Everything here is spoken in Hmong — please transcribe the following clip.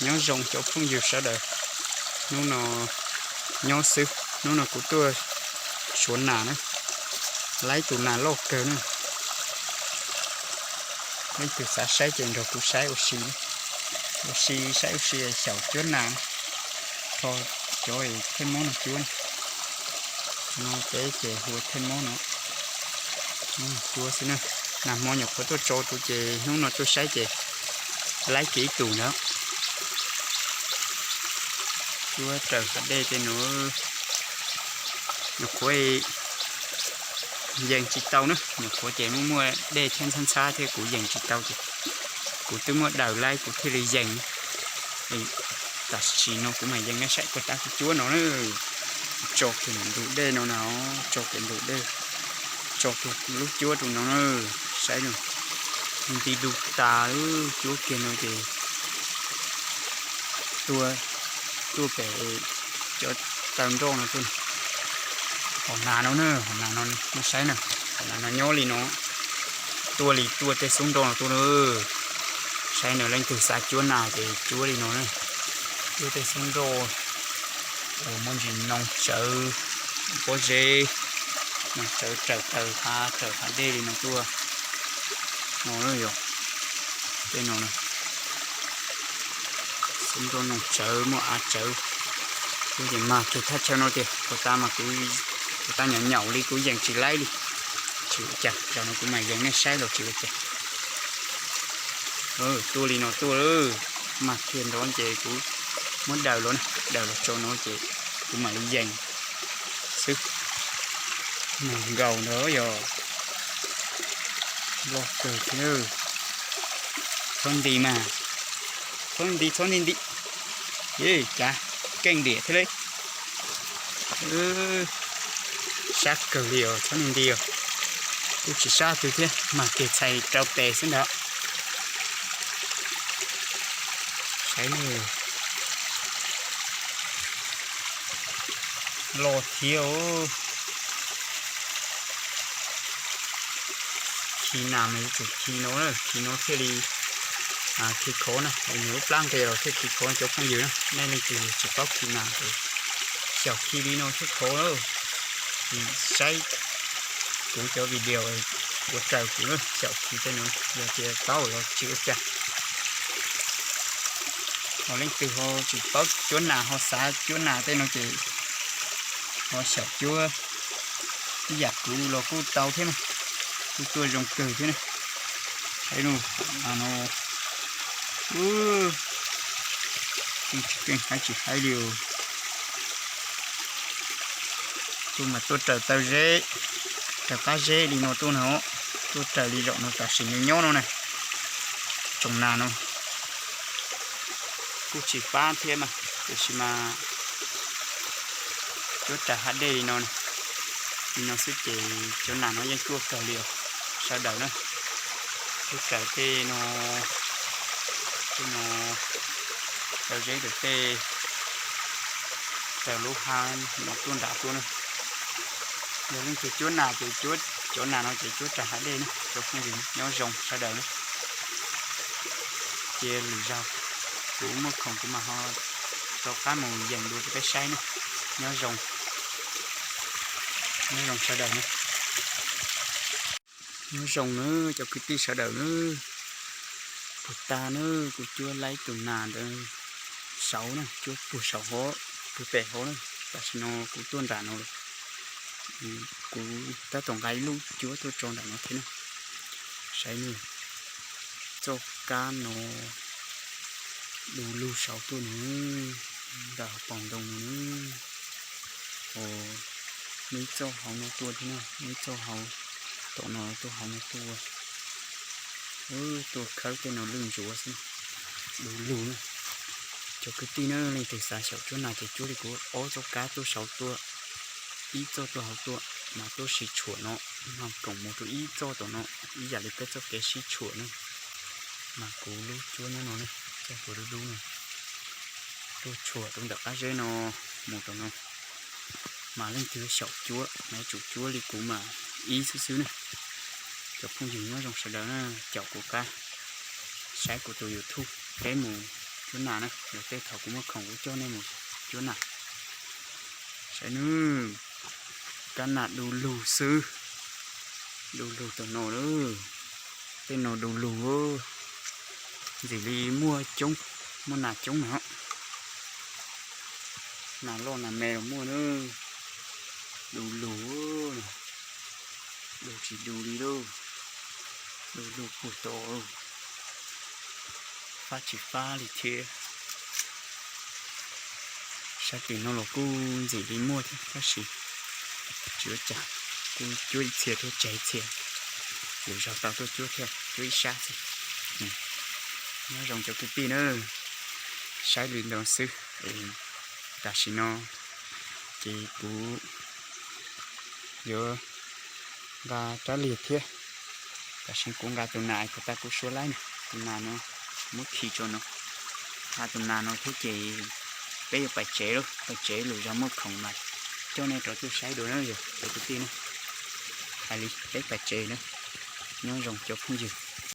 Nyob zoo cov phooj ywg sawv daws, hnub no nyob xwb, hnub no kuv tuaj suav nas na, laib tus nas loj kawg na. Leej twg xav saib ces nrog kuv saib ua si, ua si saib ua si xyaum cuab nas, rho cov thej mob no cuab. No peb ces hu ua thej mob no, cuab xwb na. Nag hmo nyuam qhuav tuaj tso rau ces hnub no tuaj saib ces laib kiag ib tus ntawd. Cuab raws hav dej tej no, nyuam qhuav yees tsis tau na, nyuam qhuav ces muaj muaj dej thiab ntxhab ntxhab thiab kuv yees tsis tau ces kuv twb muab daws laib kuv thiaj li yees. Tam sim no kuv mam yees nej saib puag ta kuv cuab no na. Tso kiag ntug dej no na, tso kiag ntug dej, tso kiag lub cuab rau no na, saib no, nti du tas lub cuab kiag no ces tuaj, tuaj pem cov taw nroj no tuaj. Hom nas no na, hom nas no nej saib na, hom nas no nyob li no, tuaj li tuaj tej xub nroj no tuaj na. Saib no leej twg xav cuab nas ces cuab li no na. Tuaj tej xub nroj uas muaj ntsis noo tsawv pob zeb, noo tsawv raws taw hav raws hav dej li no tuaj no yog tej no na. Xub nroj noo tsawv muaj av tsawv. Kuv ces mag kiag thaj chaw no tiag, puag ta mas kuv, puag ta nyaum nyaum li kuv yees tsis laib li. Tsis ua cas, zaum no kuv mam yees nej saib los tsis ua cas. Tuaj li no tuaj, mag kiag nrov ces kuv muab daws los, daws los tso no ces kuv mam li yees xwb. Nkaus ntawd yog loj kawg thiab. Txhob nti mas, txhob nti, txhob nti nti. Cav keej diam thiab li. Sab kawg li os, txhob nti nti os. Kuj tsis sab twg thiab, mag kiag txhais rau tes xwb ntag. Saib, loj thiab. Khi nas mas yuav tsum khi no, khi no thiaj li khi khov na, nws lub plab nqis los thiaj khi khov cov phooj ywg na. Nej leej twg tsis paub khi nas ces xyaum khi li no thiaj khov. Saib kuv cov video ua raws kuv xyaum khi tej no, yog tias paub los tsis ua cas. Ho leej twg ho tsis paub cuab nas ho xav cuab nas tej no ces ho xyaum cuab ib yam kuv los kuj tau thiab na, kuj tuaj zoo kawg thiab na. Saib no, tsis keej haib tsis haib li. Tuaj mas tuaj raws taw zeb, raws qab zeb li no tuaj no, tuaj raws li zaum no tam sim no nyob no na. Tsoom nas no kuj tsis pab thiab mas, tiam sis mas cuab raws hav dej li no, li no xwb ces cov nas no yeej tuaj kawg li os sawv daws na. Tuaj raws tej no, tej no, taw zeb raws tej, raws lub hav no tuaj nram tuaj na. Yog leej twg cuab nas ces cuab cov nas no ces cuab raws hav dej na cov phooj ywg, nyob zoo sawv daws na. Cia lwm zaug kuv muaj khoom kuv mam ho rov qab mus yees dua rau peb saib na. Nyob zoo, nyob zoo sawv daws na. Nyob zoo na cov kwv tij sawv daws na. Puag ta na, kuv cuab laib tus nas ntawd saud na, cuab puag saum hov, puag pem hov na. Tam sim no kuv tuaj nram no lawm, kuv tab tom nqa ib lub cuab tuaj tso nram no thiab na. Saib na, txoj kab no du lug saud tuaj no, ntawm hauv paus ntoo no. Muaj ib txoj hauv no tuaj thiab na, muaj ib txoj hauv, tom no tuaj hauv no tuaj. Tuaj khawb tej no lwj ntsuav xwb, du lug na. Cov kwv tij na, leej twg xav xyaum cuab nas ces cuab li kuv, ob txoj kab tuaj saud tuaj, ib txoj tuaj hauv tuaj, mas tuaj siv tshuam no, mas koom mus rau ib txoj tom no, ib yam li peb txoj kev sib tshuam na. Mas kuv lub cuab nyob no ne, txoj puas dub dub no, tuaj tshuam rau ntawm qab zeb no mus tom no. Mas leej twg xyaum cuab mas yuav tsum cuab li kuv mas ib xwb xwb na. Cov phooj ywg nyob zoo sawv daws na, caum kuv qab saib kuv tus YouTube, peb mus cuab nas na, yog tej thaum kuv muaj khoom kuv coj nej mus cuab nas. Saib nawb, kab nas du lug xwb, du lug tau no lawm, tej no du lug, ntxim li muaj coob, muaj nas coob na. Nas loj nas me los muaj na, du lug, du tsis du li lauj, du lug puag tod, fab tsis fab li thiab. Sab tim no los kuj ntxim li muaj thiab tab sis tsis ua cas, kuj cuab ib txhia thiab tseg ib txhia, lwm zaus tau tuaj cuab thiab, cuab ib sab xwb. Nyob zoo cov kwv tij na, saib li ntawd xwb es tam sim no ces kuv yuav nqa rab liag thiab. Tam sim kuv nqa tus nas puas tas kuv suav laib na, tus nas no muab khi tso no, nqa tus nas no thiab ces peb yuav pais tsev lauj, pais tsev lwm zaus muaj khoom mas coj nej rov tuaj saib dua na yog cov kwv tij na. Hais li peb pais tsev na, nyob zoo cov phooj ywg.